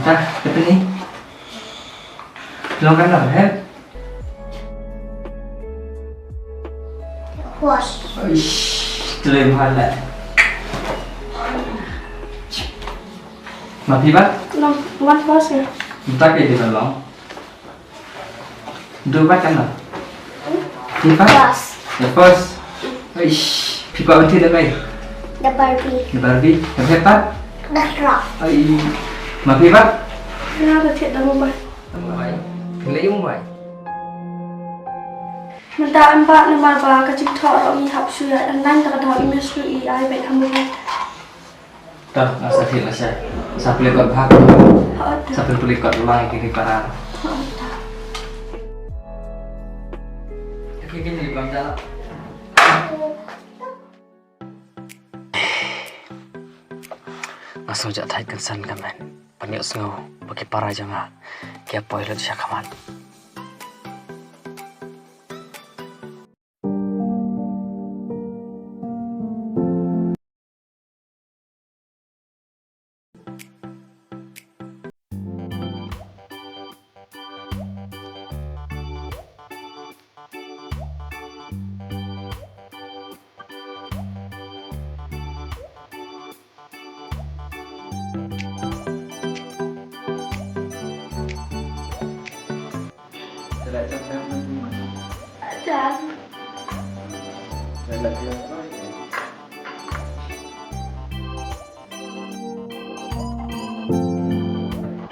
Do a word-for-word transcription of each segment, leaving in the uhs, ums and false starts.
Ta, kata ni. Long kan lah, eh? Puas. Ish, terima lah. Ma phi pat? Long, wan first ya. Mynta phi dei ban long. Dei pat kan long. Phi pat? First. The first. Ish, phi pat ban thied da kaei? Da Barbie. Da Barbie. Da phi pat? Da truck. Ai. Ma phi pat? Nga da thied da mobile. Da mobile. Phi leh ïa mobile? Mynta em pat namar ba ka jingthoh ruh ngi hap shu ïaid online, ta ka daw i mei shu i ai beit ha mobile. To, nga sa thied lashai. Sa plie kot bha. Hooid. Sa plie kot lang ïa kine para. Hooid. Ki kine bang da. Nga sngew jah thait kynsan ka mei. Pynïoh sngew ba ki para jong nga ki ïa poi lut sha khmat.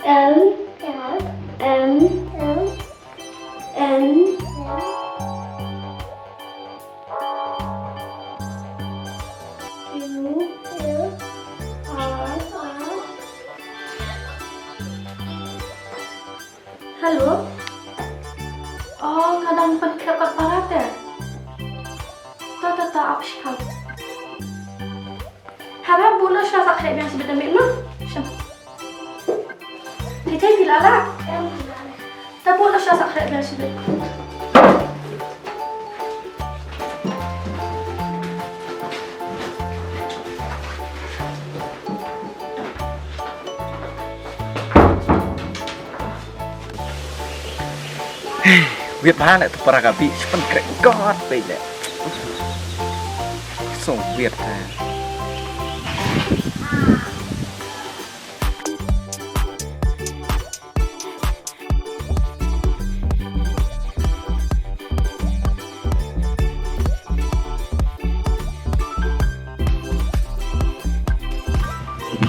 L M N Q R R. Hello. Oh, nga dang pynkhreh kot para te. To, to, to, ap shikam. Haba bun sha sa khreh biang shibit da miet no. Shim. Thei thei phi la lah. Ta bun sha sa khreh biang shibit. Hey, wiat bha leh tu para ka bih, shu pynkhreh kot beit leh. So wiat ha.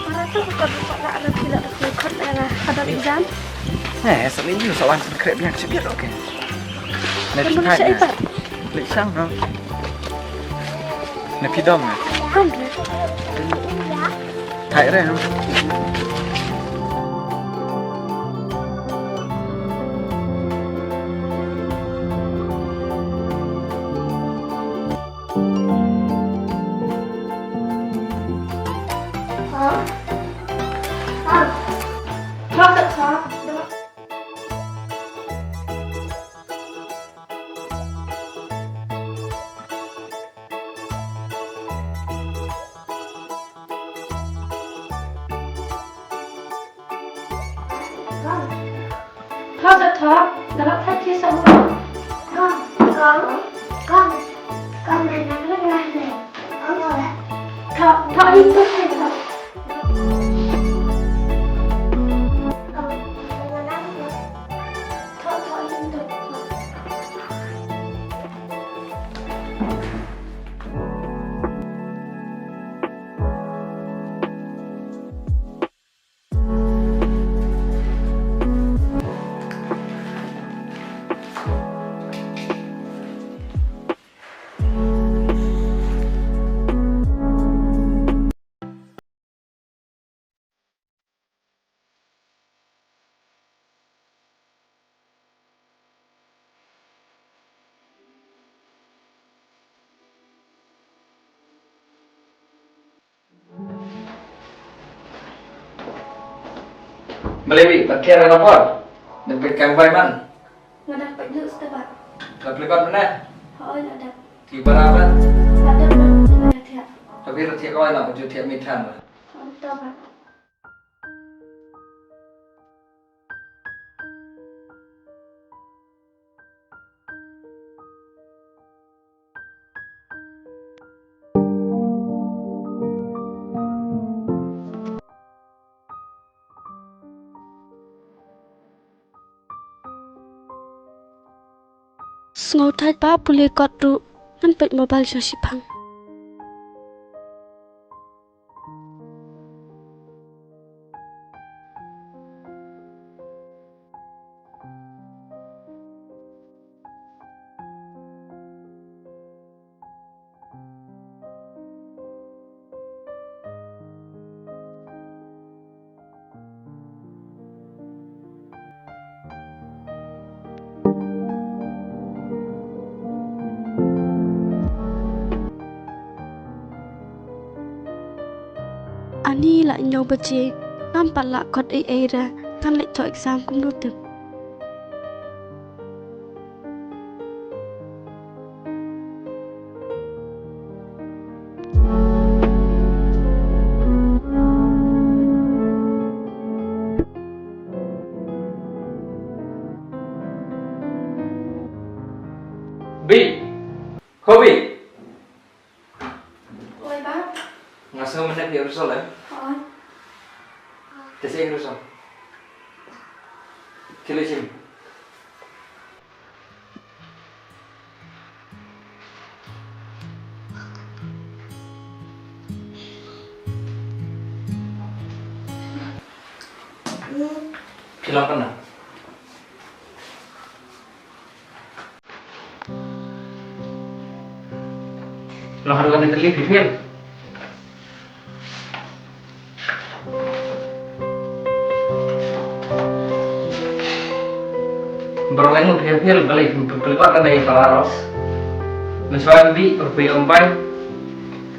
Para tu ka buka la la pila tu kot la hadap exam. Eh, sa ni sa wan sa khreh biang shibit, okay. Na phi thait na. Leh shang no. Na phi dom na. Thait re no. Balei wi, ba thiah ïa la por. Dang peit kai mobile man. Nga dang peit news te ba. Ka plie bad mynne. Hooid, la dep. Ki para ba. La dep ba, la thiah. Tapi la thiah kawei la, ju thiah mih than ba. Hooid, to ba. Sngewthuh ba pule kot ruh ngan peit mobile sha shiphang. Ani la hynñiew baje, ngam pat lah kot ei ei re, ngan leit thoh exam kumno tip. Bi. Ho Bi. Oi, Bah. Nga sngew mynne phi ïoh result, eh? Hooid. Te sa ïoh result. Khie leit shim. Phi long kane. Long haduh kane ka lift phi fail. Baroh ngi phi fail, balei phi pynlong kane para ros. Mynshwa Bi, phi ym bai.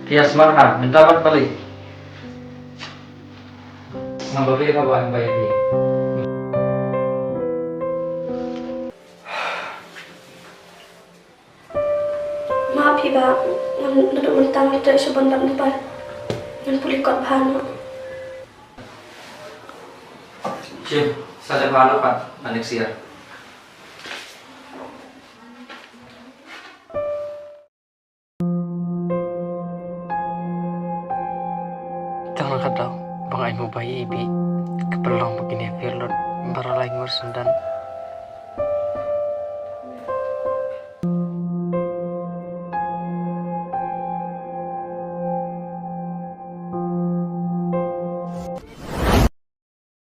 Phi ïa smart ha, mynta pat balei. Ngam ba phi ka ba ym bai phi. Map hi Bah, ngan naduh mynta ngan treh sha Bonbat Nabar. Ngan pule kot bha noh. Shim, sa leh bha noh pat, ha next year. Tang na ka daw ba nga ai mobile ïa i Bi, ka pynlong ba kine fail lut baroh lai ngur syndon.